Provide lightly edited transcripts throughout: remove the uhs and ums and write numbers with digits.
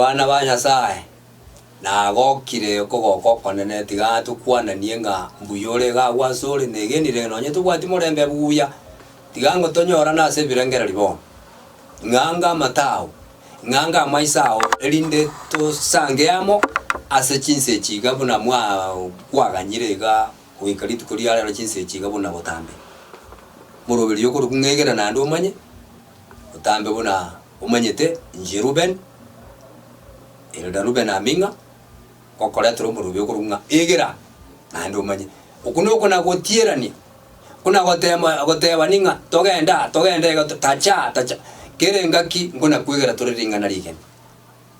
Abana ba Nyasae, nagokire okogoka okonene, tiga tokwananie ng'a mbuya ore iga agwo asore, negenire nonye tobwati morembe buya, tiga ng'o tonyorane ase ebirengererio bono. Ng'anga amato ao, ng'anga amaiso ao, erinde tosange amo ase chinsa echi iga buna mwakwaganyire iga goika rituko ria rero chinsa echi iga buna botambe. Moroberio okorokwa ng'egena naende omanye, botambe buna omanyete inche Reuben, Elder Reuben Aming'a, gokoretera omoroberio okorokwa ng'a egera naende omanye. Okwo nokwo nagotierania, buna gotema gotebani ng'a togende aa, togende iga, tacha aa, tacha kera engaki nkona kwegera tore ring'ana rigeni,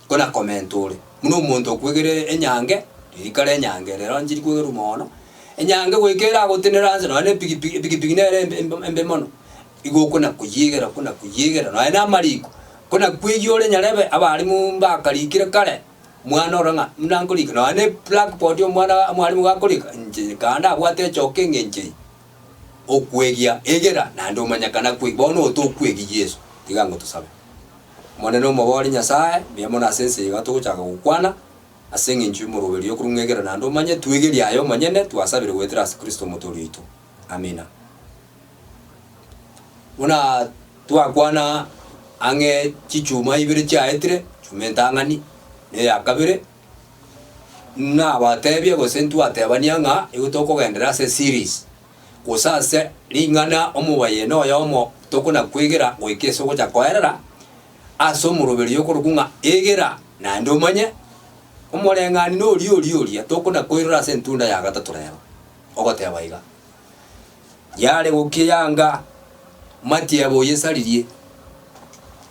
nkona komenta ore. Buna omonto okwegera enyange, riria kare enyange rero nchiri kwegerwa mono, enyange goika eragotenera nse nonya na epikipiki, epikipiki nere embe embe embe mono, igo okona koyiegera okona koyiegera nonya na amariko, kona kwegia ore nyarebe abalimu mbakarikire kare. Mwana ore ng'a buna nkorika nonya ne blackboard omwana omwalimu gakorika inche kande abwate echoka eng'encho eye, okwegia egera naende omanyekana kwe bono otokwegia Yeso. Tiga ng'o tosabe. Omonene omobori Nyasaye, mbuya mono ase ense eye iga togochaka gokwana, ase eng'encho y'omoroberio okorwa ng'a egera naende omanye, twegerie aye omonyene, twasabire goetera ase Kristo omotoori oito. Amina. Buna twakwana ang'e chichuma ibere chiaetire, chuma entang'ani na eya kabere, nabatebia gose ntwatebania ng'a igo tokogenderera ase eseries, gose ase ring'ana omobayeno oyomo tokona kwegera goika ase ogocha koerera, ase omoroberio okorokwa ng'a egera naende omanye, omoreng'ani noria oria oria tokona koirora ase entunda ya gatato rero, ogoteba iga. Yare gokeyanga matiebo oyesaririe,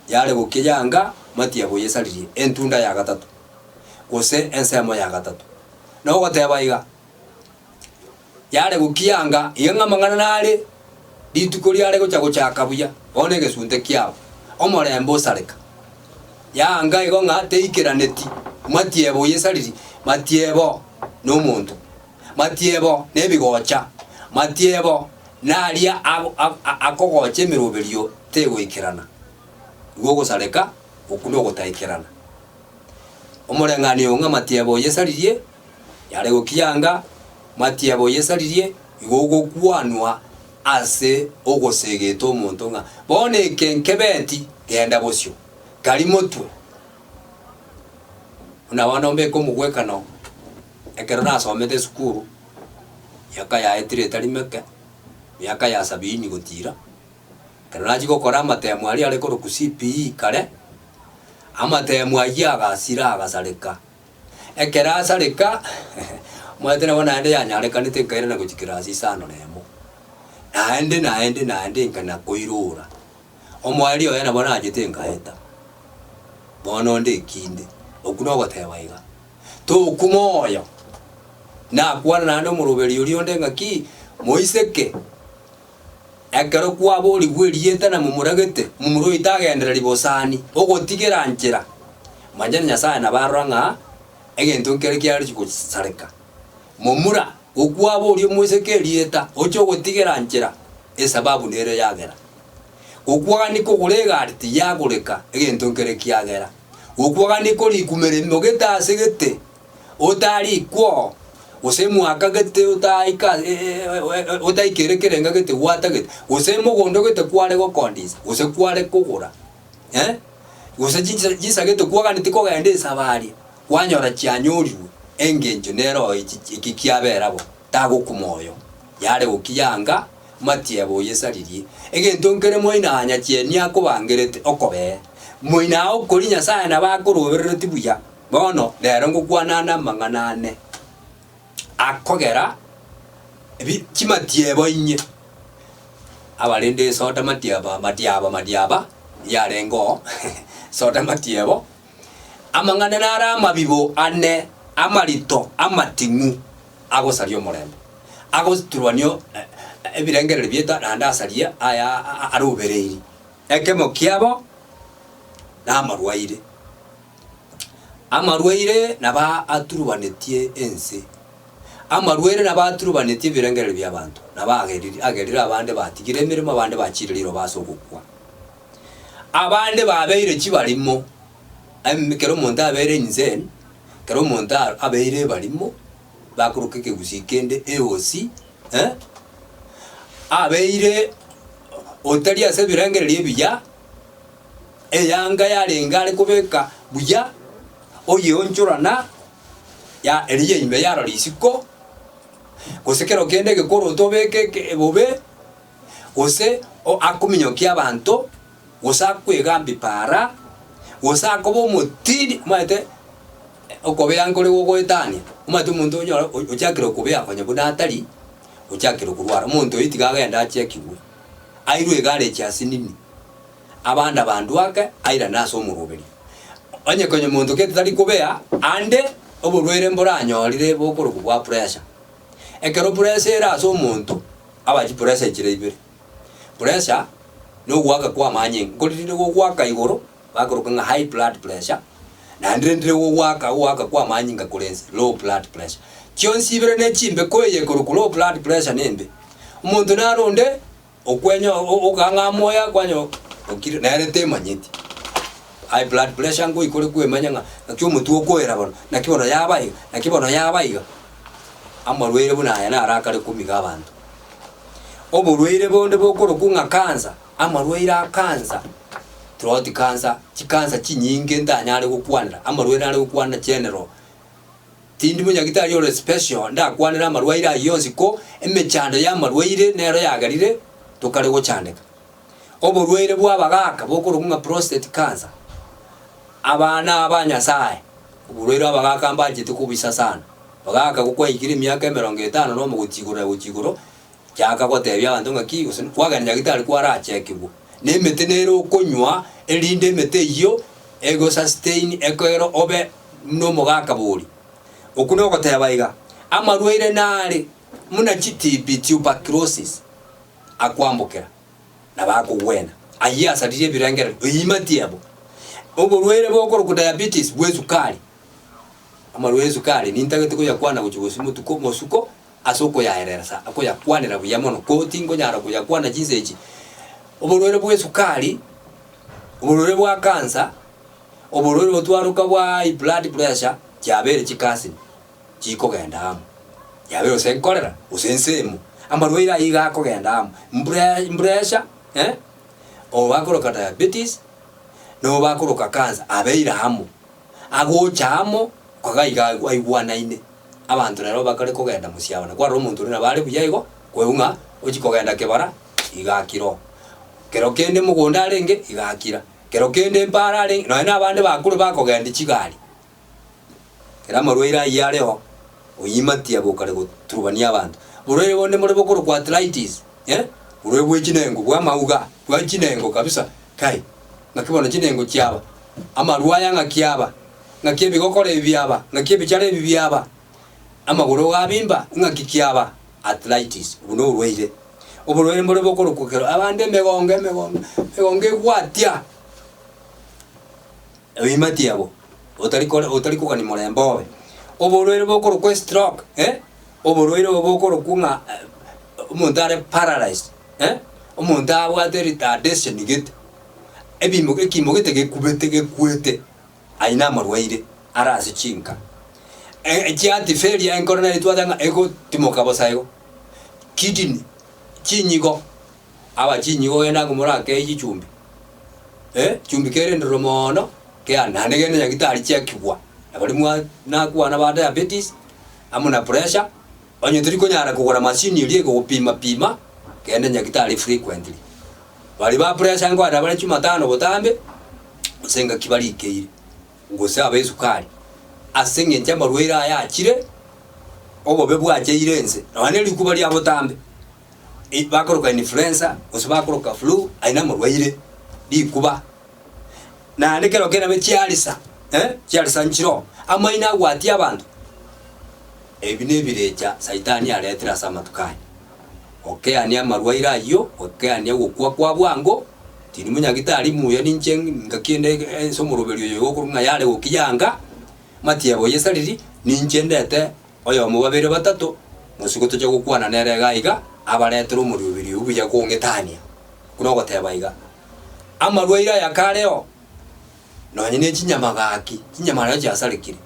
yare gokeyanga matiebo oyesaririe, entunda ya gatato, gose ensemo ya gatato. Nogoteba iga, yare gokianga iga ng'a amang'ana nare rituko riare gocha gochaka buya, bono egesunte kiabo, omorembe osareka. Yanga igo ng'a teikeraneti, matiebo oyesaririe, matiebo nomonto. Matiebo nebigocha, matiebo naria akogocha emeroberio tegoikerana. Igo ogosareka okwo nogotaikerana. Omoreng'anio ng'a matiebo oyesaririe, yare gokianga, matiebo oyesaririe, igo ogokwanwa ase ogosegeta omonto ng'a bono eke nkebeti, genda bosio, kari motwe. Buna bono mbeke omogwekano. Ekero nasomete esukuru, miaka yaetire etari meke, miaka ya sabini gotira, ekero nachia gokora amatemo aria are korokwa CPE kare, amatemo ayio agasira agasareka. Ekero asareka, omanyete nabo naende yanyarekanete nkairana gochia kirasi isano na emo, naende naende naende nkana koirora, omoerio oye nabo nachete nkaeta, bono onde ekinde, okwo nogoteba iga. Tokwa moyo. Nakwana naende omoroberi oria onde ng'aki, Moiseke, ekero kwaborigwe erieta na momoragete, momura oyio tagendereri bosani, ogotigera nchera. Manya Nyasae nabo arora ng'a egento nkere kiarechi gosareka. Momura, gokwaboria omoiseke erieta, oche ogotigera nchera, esababu nere yagera. Gokwagani kogora egari tiyagoreka, egento nkere kiagera. Gokwagani korikumera emogete ase gete otarikwo, gose emwaka gete otaika otaikere ekerenga gete gwatagete, gose emogondo gete kware gokondisa, gose kware kogora eh, gose chinsa chinsa gete kwaganeti kogenda esabari, kwanyora chianyorirwe, engencho nere oo echi eki kiabera bo, tagokuma oyo, yare gokiyanga. Matiebo oyesaririe egento nkere moino aa nyachieni akobangerete okobee. Moino aa okori Nyasae nabo akoroberereti buya. Bono rero ngokwana ande amang'ana ane akogera ebi chimatiebo inye. Abarende esoda matiaba matiaba matiaba yarenge oo soda matiebo, amang'ana naro amabibo ane amarito amating'u agosaria omorembe. Agoturwania ebirengererio biaito naende asarie aya arobereirie. Ekemo kiabo namarwaire. Amarwaire nabo aturubanetie ense. Amarwaire nabo aturubanetie ebirengererio bi'abanto. Nabo agerire agerire abande batigire emeremo abande bachire riroba ase ogokwa. Abande babeire chibarimo. Em ekero omonto abeire insane, ekero omonto a abeire ebarimo, bakoroka ekegusii kende eosi eh, abeire otari ase ebirengererio ebiya, eyanga yarenge are kobeka buya, oyeonchorana, ya eria ime yarora isiko, gose kero kende egekoroto obeke eke bobe, gose o akominyokia abanto, gose akwegambia paara, gose akoba omotindi, omanyete okobea nkore gogoetania, omanyete omonto onyore ochakire okobea konya buna atari, ochakire korwara. Omonto oyio tiga agende achekigwe, airwe egarechi asinini, abande abandu ake, airane ase omoroberio. Onye konya omonto gete tari kobea, ande oborwaire mboranyorire bokorokwa bwa pressure. Ekero pressure ere ase omonto, aba chipressure chire ibere. Pressure, na ogoaka kwa amanyinga, nkori rinde gogoaka igoro, bakoroka ng'a high blood pressure, naende rende gogoaka ogoaka kwa amanyinga kore inse, low blood pressure. Chionsi ibere ne chimbe, ko eye ekorokwa low blood pressure nembe. Omonto naro onde, okwenyo okang'a moyo akwanya okire nere temanyeti. High blood pressure ngoika ore kwemanya ng'a naki omotwe okoera bono, naki bono yaba iga, naki bono yaba iga. Amarwaire buna aya naro akare komiga abanto. Oborwaire bonde bokorokwa ng'a cancer, amarwaire a cancer, throat cancer, chicancer chinyinge ntanyare gokwanera, amarwaire nare gokwana general. Tindi monyagitari ore special ndakwanere amarwaire ayio onsi ko emechando ya amarwaire nero yagerire tokare gochandeka. Oborwaire bwa abagaka bokorokwa ng'a prostate cancer, abana aba Nyasaye, oborwaire abagaka mbanchete kobisa sana. Bagaka gokwaikire emiaka emerongo etano nomo gochia igoro na gochia igoro, chaka gotebia abanto ng'aki gose kwagenda nyagetari kwarachekigwa, na emete nere okonywa erinde emete eyio ego sustain ekogera obe buna omogaka bori. Okwo nogoteba iga, amarwaire nare buna chi TB, tuberculosis, akwambokera nabo akogwena. Ayio asaririe ebirengererio, oimatie abo. Oborwaire bokorokwa diabetes bwa esukari. Amarwa 'esukari nintagete koyakwana gochia bosio motuko mosuko ase okoyaereresa, okoyakwanera buya mono, ko tinkonyara koyakwana chinsa echi. Oborwaire bw'esukari, oborwaire bwa cancer, oborwaire otwaroka bwa high blood pressure, chiabeire chicousin chikogenda amo. Yabeire gose nkorera, gose ensemo, amarwaire ayio iga akogenda amo, mbre mpressure eh, obo bakoroka diabetes, na obo bakoroka cancer, abeire amo. Agocha amo, koga iga aigwanaine. Abanto rero bakare kogenda mosiabana, kwarora omonto oria nabo are buya igo, koigwa ng'a ochia kogenda kebara, iga akire oo. Kero kende mogondo arenge, iga akira. Kero kende mpara arenge, nonye na abande bakure bakogendia chigari. Kera amarwaire ayio are oo, oimatia bokare goturubania abanto. Borwaire bonde mbore bokorokwa arthritis, eh, borwaire bwe chinengo, bwa amauga, bwa chinengo kabisa, kai, ng'aki bono chinengo chiaba. Amarwa aya ng'aki aba? Ng'aki ebigokora ebi biaba? Ng'aki ebichara ebi biaba? Amagoro gabimba, ng'aki kiaba? Arthritis, obwo noborwaire. Oborwaire mbore bokorokwa kero abande emegongo emegongo emegongo egwatia oimatie abwo otari kore otari kogania morembe obe. Oborwaire bokorokwa estroke eh, oborwaire obo bokorokwa ng'a omonto are paralyzed eh, omonto abwate retardation gete. Ebimo ekimo gete gekubete gekwete, ayio namarwaire are ase chinka. Echiati failure enkoro nere twateba ng'a egotimoka bosa igo. Kidney, chinyigo, aba chinyigo genda ang'e morakei chichumbi, chumbi kere endoro moono, kea naende genda nyagetari chekigwa, na baria mwa nakwana ba diabetes, amo na pressure, onye tori konyara kogora machine eria egogopima pima, genda nyagetari frequently. Baria ba pressure nkoenda bare chumatano botambe, gose engaki barikeire, gose ab'esukari, ase eng'encho amarwaire aya achire, obobe bwacheire ense, nonya ne rikuba ria botambe, i bakoroka influenza, gose bakoroka flu, ayio namarwaire, rikuba. Naende kero kende nabe chiarisa, eh, chiarisa nchiroo, amaino agwatie abanto, ebi nebirecha saitani aretire ase amatuko aya. Gokeania amarwaire ayio, gokeania ogokwa kwa bwango, tindi monyagitari muya ninche ngaki ende ase omoroberio oyo iga okorwa ng'a yare gokiya matiebo ye sariri, ninche ndete oyomo babere batato, mosiko toche gokwana nere iga iga, abaretere omoroberio oyio buya kong'etania. Buna ogoteba iga, amarwaire aya kareo. Nonye ne chinyama gaki, chinyama nario chiasarekire,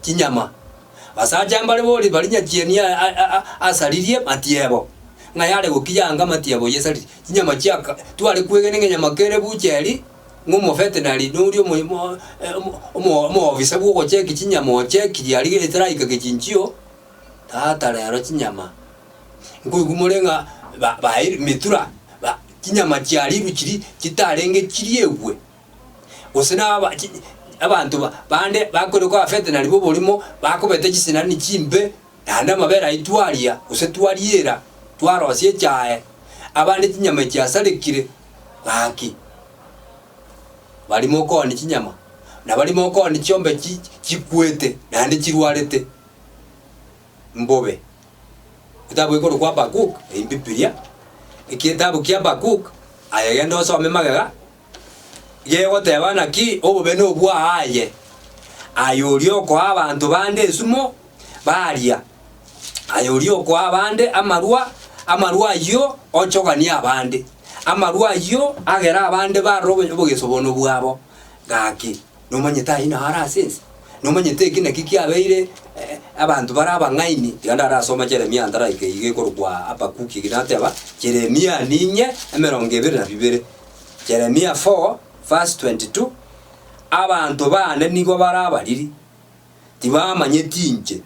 chinyama. Basacha mbare bori baria nyachieni asaririe matiebo, ng'a yare gokiya anga matiebo oyesaririe. Chinyama chiaka tware kwegena ng'a enyama kere bucheri, ng'a omovetenary noria omo omo omoofisa bwa ogocheki chinyama ochekirie aria etaraika gechinchio, tata rero chinyama, nkoigwa more ng'a ba baeirwe metura ba chinyama chiarirwe chiria chitarenge chiriegwe. Gose naba chi abanto ba bande bakorokwa abavetenary ba oborimo, bakobeta chisinani chimbe, naende amabere ayio twaria, gose twariera, twarosia echae, abande chinyama chiasarekire, gaki. Baria mokooni chinyama, na baria mokooni chiombe chi chikwete naende chirwarete, mbobe. Etabu ekorokwa Habakuk, eyio Bibilia, eketabu kia Habakuk, aye genda osome magega, Gegoteba naki obobe nobwa aye, aye oria okoa abanto bande esumo baria, aye oria okoa abande amarwa, amarwa ayio ochoganie abande, amarwa ayio agere abande barore obogesobono bwabo. Gaki, nomanyete ayio nao are ase ense? Nomanyete eki naki kiabeire abanto bare abang'aini? Tiga ndarasoma Jeremia ntaraika eyio ekorokwa Habakuki eki nateba, Jeremia ninye emerongo ebere na bibere. Jeremia 4 verse 22, Abanto baane nigo bare abariri, tibamanyeti inche,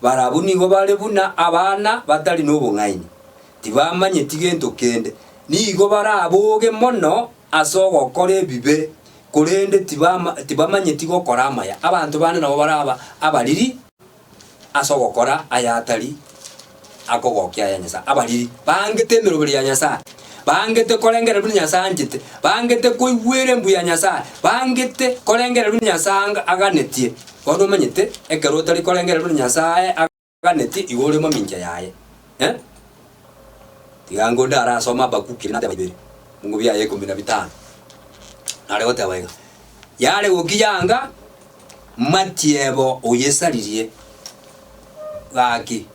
barabwo nigo bare buna abana batari nobong'aini, tibamanyeti gento kende. Nigo baraboge mono ase ogokora ebibe, korende tibamanyeti gokora amaya. Abanto bande nabo bare abariri ase ogokora ayatari akogokia aya Nyasae. Abariri bangete emeroberi ya Nyasae, bangete korengereria buna Nyasae anchete, bangete koigwera embu ya Nyasae, bangete korengereria buna Nyasae anga aganetie. Bono omanyete, ekero otari korengereria buna Nyasae aganetie, igo ore mamincha yaye eh. Tiga ngonde arasome Habakuki nateba ibere, ebingo biaye ikomi na bitano, nare goteba iga, Yare gokiya anga matiebo oyesaririe. Gaki,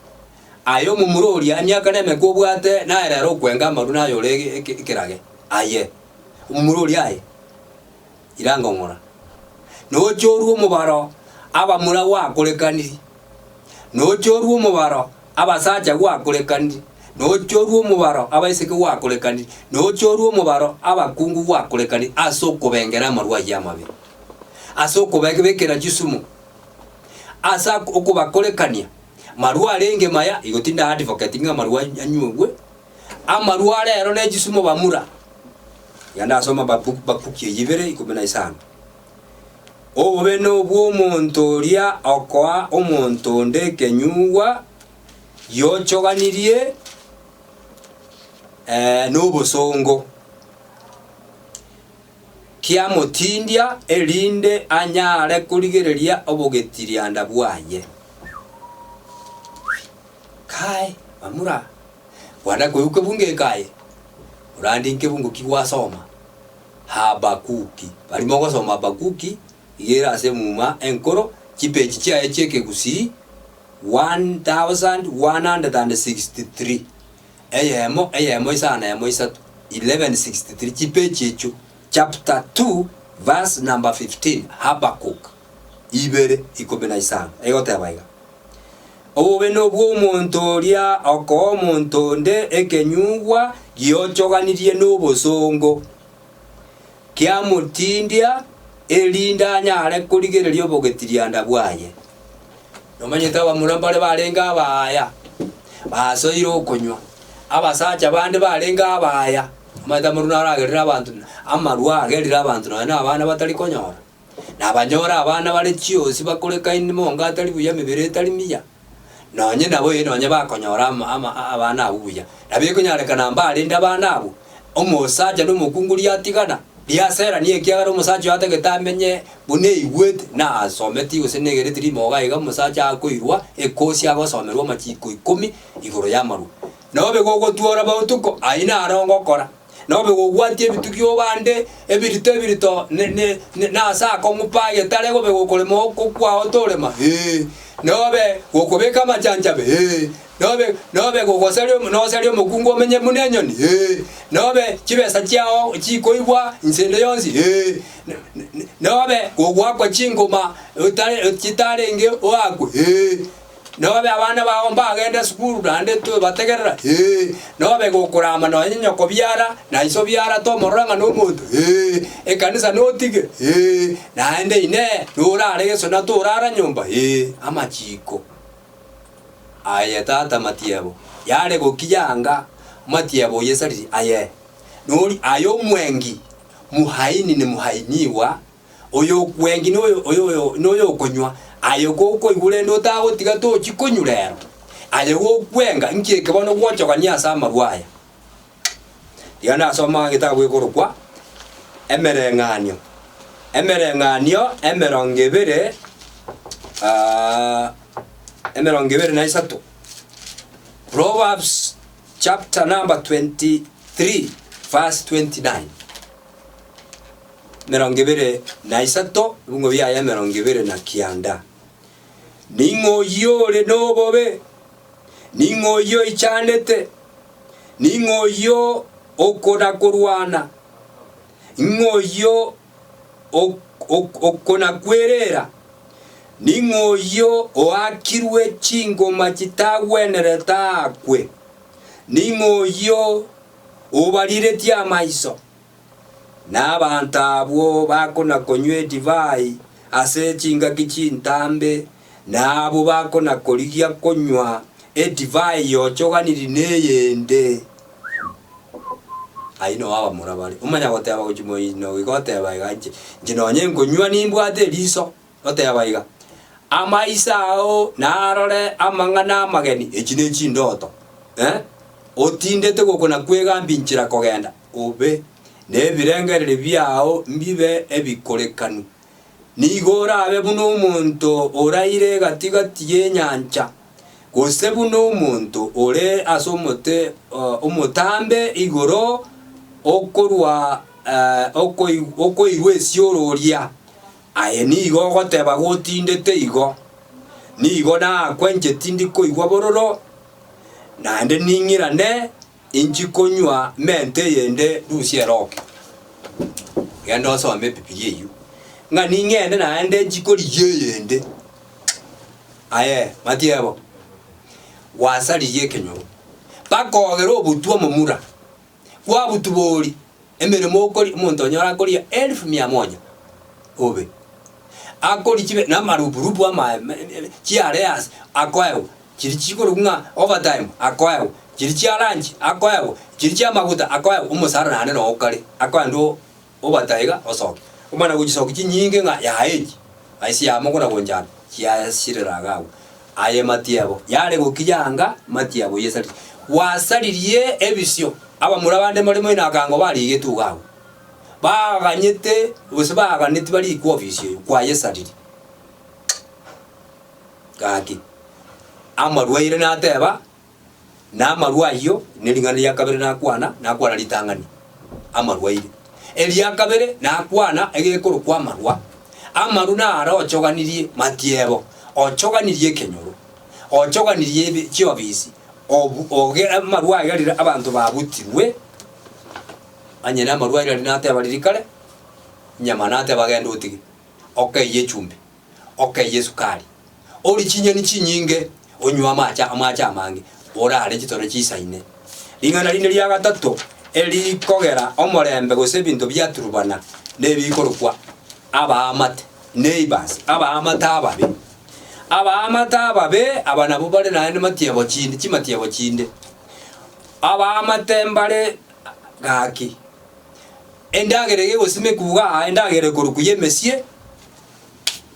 aye omomura oria emiaka nemeke obwate, naye rero okwenga amaru naye ore ekerage. Aye, omomura oria aye, ira ngong'ora. Noche orue omobaro abamura gwakorekaniri, noche orue omobaro abasacha gwakorekaniri, noche orue omobaro abaiseke gwakorekaniri, noche orue omobaro abakungu gwakorekaniri ase okobengera amarwa ayio amabe, ase okobekera chisumu. Ase okobakorekania, marwa arenge maya, igo tinda advocate ng'a amarwa anyuegwe, amarwa are ero ne chisumo bamura. Iga ndasoma Habakuki eyio ibere ikomi na isano. Obobe nobw'omonto oria okoa omonto onde ekenyugwa giochoganirie nobosongo. Kiamotindia, erinde anyare korigereria obogetirianda bwaye. Kai, bamura, kwana koigwa kebungo eke aye, orande nkebungo ki gwasoma? Habakuki. Baria mogosoma Habakuki, iga ere ase emuma enkoro, chipeji chiaye chi'ekegusii 1163. Eyemo, eyemo isano eyemo isato, 1163, chipeji echio, chapter 2 verse number 15, Habakkuk ibere ikomi na isano, egoteba iga, Obobe nobw'omonto oria okoa omonto onde ekenyugwa giochoganirie nobosongo, kiamotindia, erinde anyare korigereria obogetirianda bwaye. Nomanyete abamura mbare barenge abaaya, basoire okonywa, abasacha bande barenge abaaya. Omanyete amarwa naragerire abanto, amarwa agerire abanto nonya na abana batari konyora. Nabanyore abana bare chiosi bakorekaine monga atari buya emebere etari miya, nonye nabo ee nonye bakonyora ama ama abana abwo buya. Nabo ekonyarekana mbarende abana abwo, omosacha na omokungu riatigana, riaserania ekiagera omosacha oyo atagete amenye buna eigwete, nasometi gose negereti rimoga iga omosacha akoirwa ekosi agosomerwa amachiko ikomi igoro y'amarwa. Nobe gogotwora botuko, ayio naro ngokora. Nobe gogwatia ebitugi obande ebirito ebirito ne ne nase akong'u pa agetare gobe gokorema oko kwao torema, ee. Nobe gokobeka amachanchabe? Ee. Nobe nobe gogosaria omo nosaria omokungu omenye buna enyoni? Ee. Nobe chibesa chiao chikoibwa inse ende yonsi? Ee. Nobe gogoakwa chingoma otare chitarenge oakwe? Ee. Nobe abana bao mbagende esukuru naende tobategerera? Ee. Nobe gokorama nonye nyoko biara na iso biara tomorora ng'a nomonto? Ee. Ekanisa notige? Ee. Naende Inee, norare gesona torara nyomba? Ee. Amachiko aye tata matiebo yare gokiya anga matiebo oyesariri aye nori aye omwengi muhaini ni muhainiwa Oyokwengi noyo oyoyo noyokonywa, aye gokoigwa rende otagotiga tochi konywa rero. Aye gokwenga, inki eke bono gwochogania ase amarwa aya? Tiga nasoma egetabu gekorokwa Emereng'anio, Emereng'anio emerongo ebere 23, Proverbs chapter number 23 verse 29. 23, ebungo biaye 29. Ning'o oyio ore nobobe? Ning'o oyio oichanete? Ning'o oyio okona-korwana? Ning'o oyio okona-kwerera? Ning'o oyio oakirwe chingoma chitagwenerete aakwe? Ning'o oyio obariretie amaiso? Na abanto abwo bakona-konywa edivai ase chingaki chintambe, na abwo bakona-korigia konywa edivai yochoganiri neyende. Ayio noo abamura bare. Omanya goteba gochia moino iga oteba iga inche, inche nonye nkonywa nimbwate eriso, oteba iga, Amaiso ao narore amang'ana amageni, echi ne chindoto, eh, otindete gokona kwegambia inchera kogenda. Obe nebirengererio biao mbibe ebikorekanu. Nigo orabe buna omonto oraire egati-gati y'enyancha, gose buna omonto ore ase omote omotambe igoro okorwa okoirwa esiororia. Aye nigo ogoteba gotindete igo, Nigo naakwa inche tindi koigwa bororo, naende ning'irane Inchi konywa mente eyende rusia eroke. Genda osome Ebibilia eyio, ng'a ning'ende naende nchi korigia eyende. Aye matiebo, gwasaririe ekenyoro, bakogera obotwe omomura, kwabutubori emeremo okori omonto onyore akoria elfu mia moja obe. Akoria chibe na amaruburubu ama chiareas akoegwa. Chiria chikorokwa ng'a overtime akoegwa, chiria chia lunch akoegwa, chiria chia amaguta akoegwa, omosara naende noo okare, akoenda obata iga osoke. Omana gochisokia chinyinge ng'a yaye echi, aise yamo kona gonchana, chiasirera iga abwo. Aye matiebo, yare gokiya anga matiebo yesaririe. Gwasaririe ebisio, abamura bande mbare moino akango barigetwe iga abwo, baganyete gose baganeti barikwe ofisi oyo, kwayesaririe. Gaki, amarwaire nateba, na amarwa ayio nering'ana ria kabere nakwana, nakwana ritang'ani, amarwaire. Eria kabere nakwana egekorokwa amarwa. Amarwa naro ochoganirie matiebo, ochoganirie ekenyoro, ochoganirie ebi chiofisi, obu oge amarwa agerire abanto babutirwe, onye namarwa aria nateba riria kare, nyama nateba genda otige, okeyie echumbi. Okeyie esukari, orie chinyeni chinyinge, onywe amache amache amange, orare chitoro chisaine. Ring'ana rinde ria gatato erikogera omorembe gose ebinto biaturubana nebikorokwa abaamate, neighbors, abaamate ababe. Abaamate ababe aba nabwo bare naende matiebo chinde chimatiebo chinde. Abaamate mbare gaki, endagera eye egosimekwa iga aa, endagera ekorokwa ya emesie.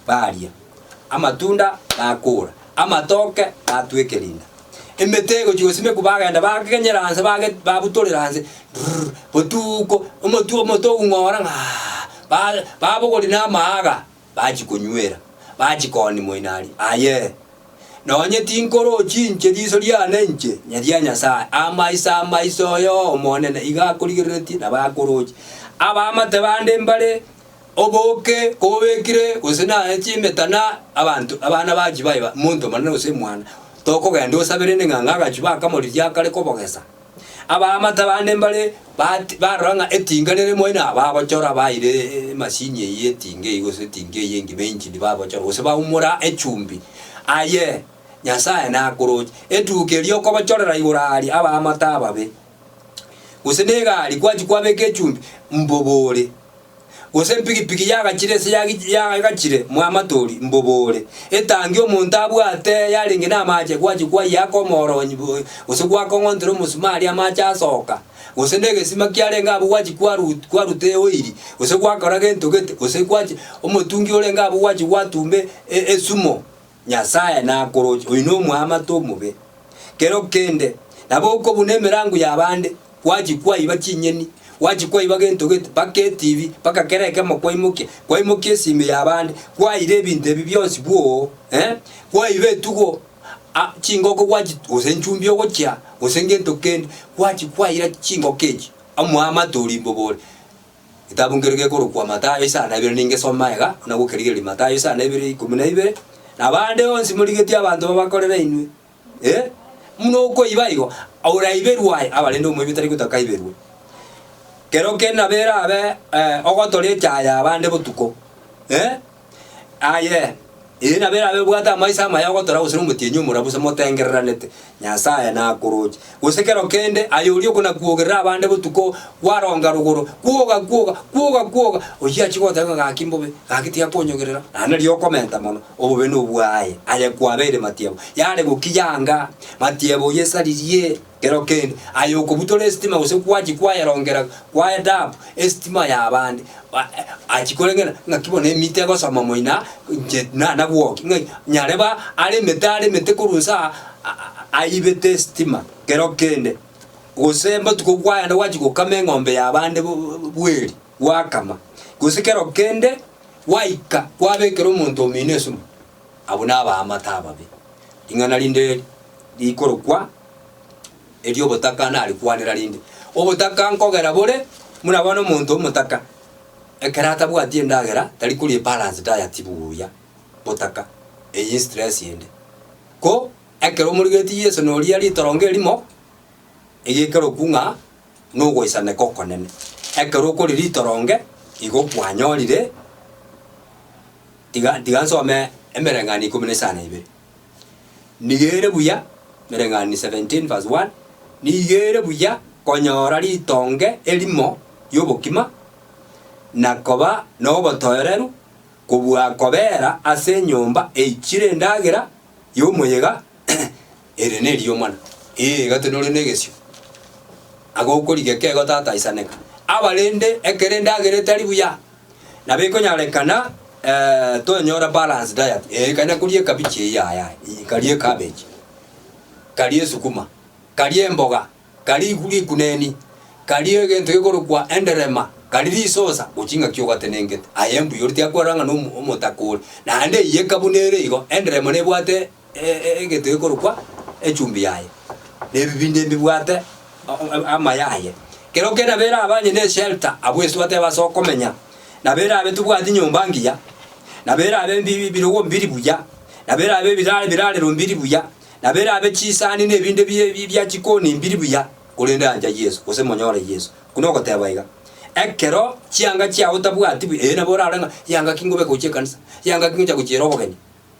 Baria amatunda bakora, amatoke batweka erinda. Emete egochia gosimekwa bagenda bakenyera nse bage babutorera nse rrrr botuko omotwe omote ogong'ora ng'aa ba babogoria na amaaga bachia konywera, bachia koonia moino aria. Aye, nonye tinkorochi inche riso riane inche ria Nyasae, amaiso amaiso oyo Omonene iga akorigereretie nabo akoroche. Abaamate bande mbare. Oboke kobekire gose naye chimetana abanto abana bachia baiba monto omonene gose omwana, tokogenda osabere ende ng'a ng'agachia bakamorigia akare kobogesa. Abaamate bande mbare bati barora ng'a etinga nere moino aa bagochora baire emashini eyio etinga eyio gose etinga eyio engima engine bagochora gose baumora echumbi. Aye, Nyasaye nakoroche, etuka eria okobochorera igoro aria abaamate ababe, gose na egari kwachia kwabeka echumbi, mbobore. Gose empigipigi yagachire ase yagachire mwamatori, mbobore. Etangi omonto abwate yarenge namache, gwachia kwayiaka omoronyi gose gwakong'ontera omosumari amache asoka, gose negesima kiarenge abwo gwachia kwaruta eoiri, gose gwakora gento gete, gose gwachia omotungi orenge abwo gwachia gwatumba esumo. Nyasae nakoroche, oyio nomwamate omobe. Kero kende nabo okobuna emerango y'abande, gwachia kwaiba chinyeni, gwachia kwaiba gento gete, mpaka etibi, mpaka kera ekemo kwaimokia, kwaimokia esimi y'abande, kwaira ebinto ebi bionsi bwoo, eh, kwaiba etugo, a chingoko gwachi gose enchumbi ogochia, gose ngento kende, gwachia kwaira chingoko echi, omoamate oria mbobore. Getabu nkere gekorokwa Mathayo isano na ibere ningesome iga, buna gokerigereria Mathayo isano na ibere ikomi na ibere, Na bande onsi morigetie abanto babakorere inwe, eh, buna okoiba igo, oraiberwe aye, abarende omoibi tari gotaka aiberwe. Kero kende nabo erabe ogotora echaye y'abande botuko, eh, aye, eye nabo erabe ebwate amaiso amaya ogotora gose nomotienyi omorabu gose motengereranete, Nyasaye nakoroche. Gose kero kende aye oria okonakwogerera abande botuko kwaronga rogoro, kwoga kwoga, kwoga kwoga, oyio achia goteba ng'a gaki mbobe, gaki tiga konyogerera, naende riria okomenta mono, obobe nobwaye, aye kwabeire matiebo. Yare gokiya anga, matiebo oyio esaririe kero kende, aye okobutora esitima gose kwachia kwayerongera kwaedap esitima y'abande, achia koreng'ana ng'aki bono emite egosoma moino aa, inche nagwoki ng'ai nyareba aremete aremete korwa inse aa aibete esitima kero kende, gose mbotuko kwayenda gwachia gokama eng'ombe y'abande bweri gwakama, gose kero kende gwaika kwabekera omonto omino esumu, abwo nabaamate ababe. Ring'ana rinde rikorokwa eri'obotaka narikwanera rinde, Obotaka nkogera bore buna bono omonto omotaka, ekero atabwati endagera tari koria ebalanced diet buya, botaka, eyio estress ende. Ko ekero omorigeretie Yeso noria ritorongo erimo, egekerokwa ng'a nogoisaneka okonene. Ekero okoria ritoronge, igo kwanyorire tiga tiga nsome emereng'anio ikomi na isano na ibere. Nigo ere buya, Emereng'anio 17 verse 1, nigo ere buya konyora ritonge erimo ri'obokima, na koba nobotoereru, kobua kobera ase enyomba eichire endagera y'omoyega ere neriomana. Ee, gati nore negesio, agokorigia kego tataisaneka. Abarende ekero endagera etari buya, nabo ekonyarekana tonyora balanced diet, ee kanya koria ekabichi eyio yaya eye, karia ecabbage, karia esukuma, karia emboga. Karia rikuneni, karia egento gekorokwa enderema, karia risosa, gochia ng'aki ogatenengete. Aye mbuya ore tiga kwarora ng'a nomo omotaka ore. Naende eyeka buna ere igo, enderema nebwate egento gekorokwa echumbi yaye, na ebi binde mbibwate amaya aye. Kero kende nabo erabe onye ne eshelter, abwo ase twateba ase okomenya, nabo erabe tobwati nyomba ngiya, nabo erabe mbi ebirogo mbiri buya, nabo erabe ebirare ebirarero mbiri buya, Nabo erabe chisani na ebinde bia chikoni mbiri buya, korende ancha Yeso, gose monyore Yeso. Okwo nogoteba iga, ekero chianga chiao otabwati buya, ee nabo orarore ng'a yanga ki ngobeka gochia ekanisa, yanga ki ngocha gochiera obogeni,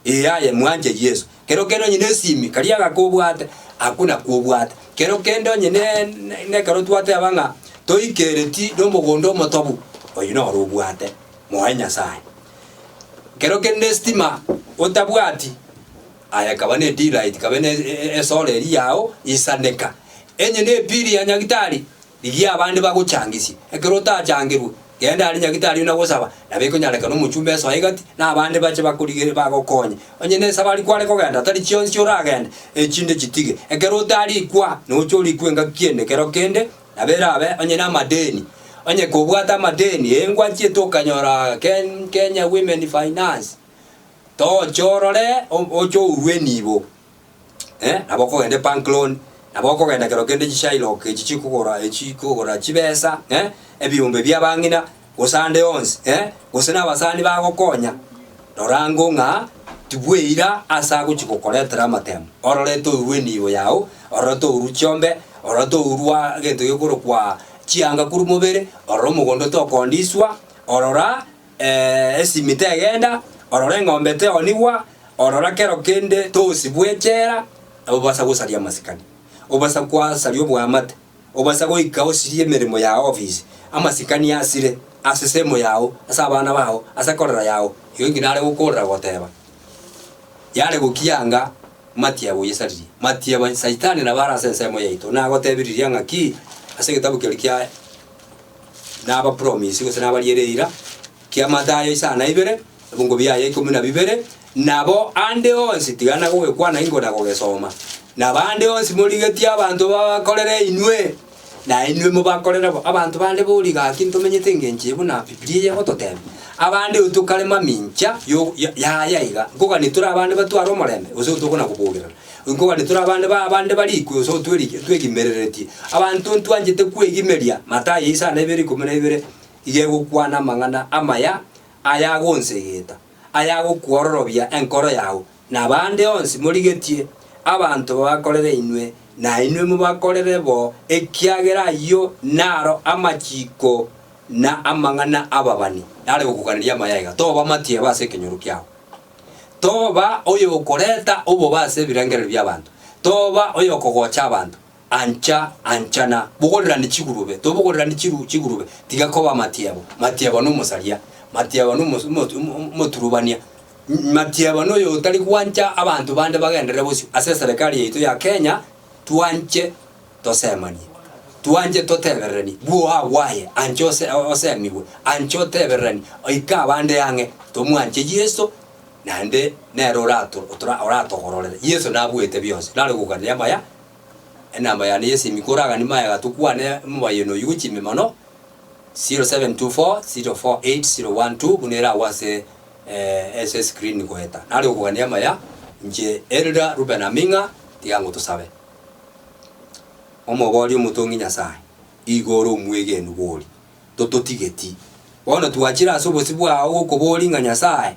ee aye mwanche Yeso. Kero kende onye na esimi, karia agaka obwate, akwo nakwo obwate. Kero kende onye ne nekero twateba ng'a toikereti na omogondo omotobu, oyio noro obwate, moe Nyasaye. Kero kende na estima otabwati. Aye kaba ne delight, kabe ne esoro eria yao, isaneka. Enye nepili ya nyagitari, rigia abande bagochangisie. Ekero otachangerwe, genda aria nyagitari ona gosaba, nabo ekonyarekana omochumba esoe egati, na abande bache bakorigere bagokonye. Onye nesabari kware kogenda, tari chionsi oragende, echinde chitige. Ekero otarikwa, noche orikwe engaki ende, kero kende, nabo erabe onye namadeni. Onye kobwate amadeni, ee ngwachiete okanyora Kenya Women Finance. Toche orore oche ourwe enibo, eh, nabo okogenda ebank loan, nabo okogenda kero kende chishylock echi chikogora echi chikogora chibesa eh, ebiombe bia abang'ina. gose ande onsi eh, gose na abasani bagokonya, rora ango ng'a tibweira ase agochia gokoretera amatemo. Orore tourwa enibo yao, orore tourwa chiombe, orore tourwa egento gekorokwa chianga korwa mobere, orore omogondo tokondiswa, orora esimi tegenda, orora eng'ombe teonigwa, orora kero kende tosibwa echela, obasa gosaria amasikani, obasa gwasaria oboamate, obasa goika osirie emeremo yao ofisi, amasikani asire ase semo yao, ase abana bao, ase ekorera yao. Igo inki nare gokorera goteba? Yare gokianga matiebo oyesaririe, matiebo saitani nabo are ase ensemo yaito, nagotebiriria ng'aki ase egetabu keria kia nabapromise gose nabariere eira, kia Mathayo isano na ibere, ebungo biaye ikomi na bibere, nabo ande onsi, tiga nagogekwana ingo na gogesoma, nabo ande onsi morigetie abanto babakorere inwe, na inwe mobakorere bo. Abanto bande bori gaki ntomenyete engencho eye buna Bibilia eye egototebia, abande otokare mamincha yo yaya iga, nkogania tore abande batware omorembe, gose otokona kobogerera. Nkogania tore abande ba abande barikwe gose otweriki twegimereretie. Abanto ntwanchete kwegimeria, Mathayo isano na ibere 12, iga egokwana amang'ana amaya ayagonsegeta, ayagokwororobia enkoro yao, na abande onsi morigetie abanto babakorere inwe, na inwe mobakorere bo, ekiagera ayio naro amachiko na amang'ana 'ababani. Nare gokoganeria amaya iga, toba matiebo ase ekenyoro kiao. Toba oyokoreta obobe ase ebirengererio bi'abanto, toba oyokogocha abanto. Ancha, anchana, bogorerani chigurube, tobogorerani chiru chigurube, tiga koba matiebo. Matiebo nomosaria, matiebo nomo omo omoturubania, matiebo noyo otari gwancha abanto bande bagenderere bosio. Ase eserekari yaito ya Kenya, twanche tosemanie, twanche totebereranie, bwoa bwaye, ancha ose osemigwe, ancha otebereranie, oike abande ang'e, tomwanche Yeso, naende nere orato otora oratogororere. Yeso nabuete bionsi, nare gokania amaya, enamba yane y'esimi koraganie magega tokwane omobayeno oyio gochia ime mono, 0724 048 012 buna ere agwo ase ase escreen goeta. Nare gokogania amaya, inche Elder Reuben Aming'a, tiga ngotosabe. Omoboria omotongi Nyasae, igo ore omwegenu bori, tototigeti. Bono twachire ase obosio bwao gokoboria ng'a Nyasae,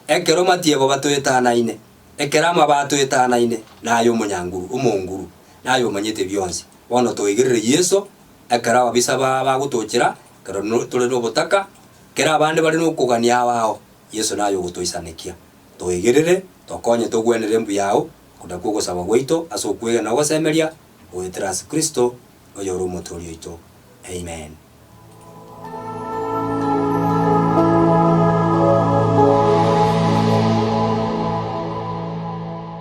ekero matiebo batoetanaine, ekero amabe atoetanaine, naye omonyanguru, omonguru, naye omanyete bionsi. Bono toigerere Yeso, ekero ababisa ba bagotochera, ekero no tore nobotaka, ekero abande bare nokogania ao ao, Yeso naye ogotoisanekia. Toigerere, tokonye togwenere mbuya ao, Oko nakwo ogosaba gwaito ase okwegena na ogosemeria, goetera ase Kristo, oyore Omotoori oito. Amen.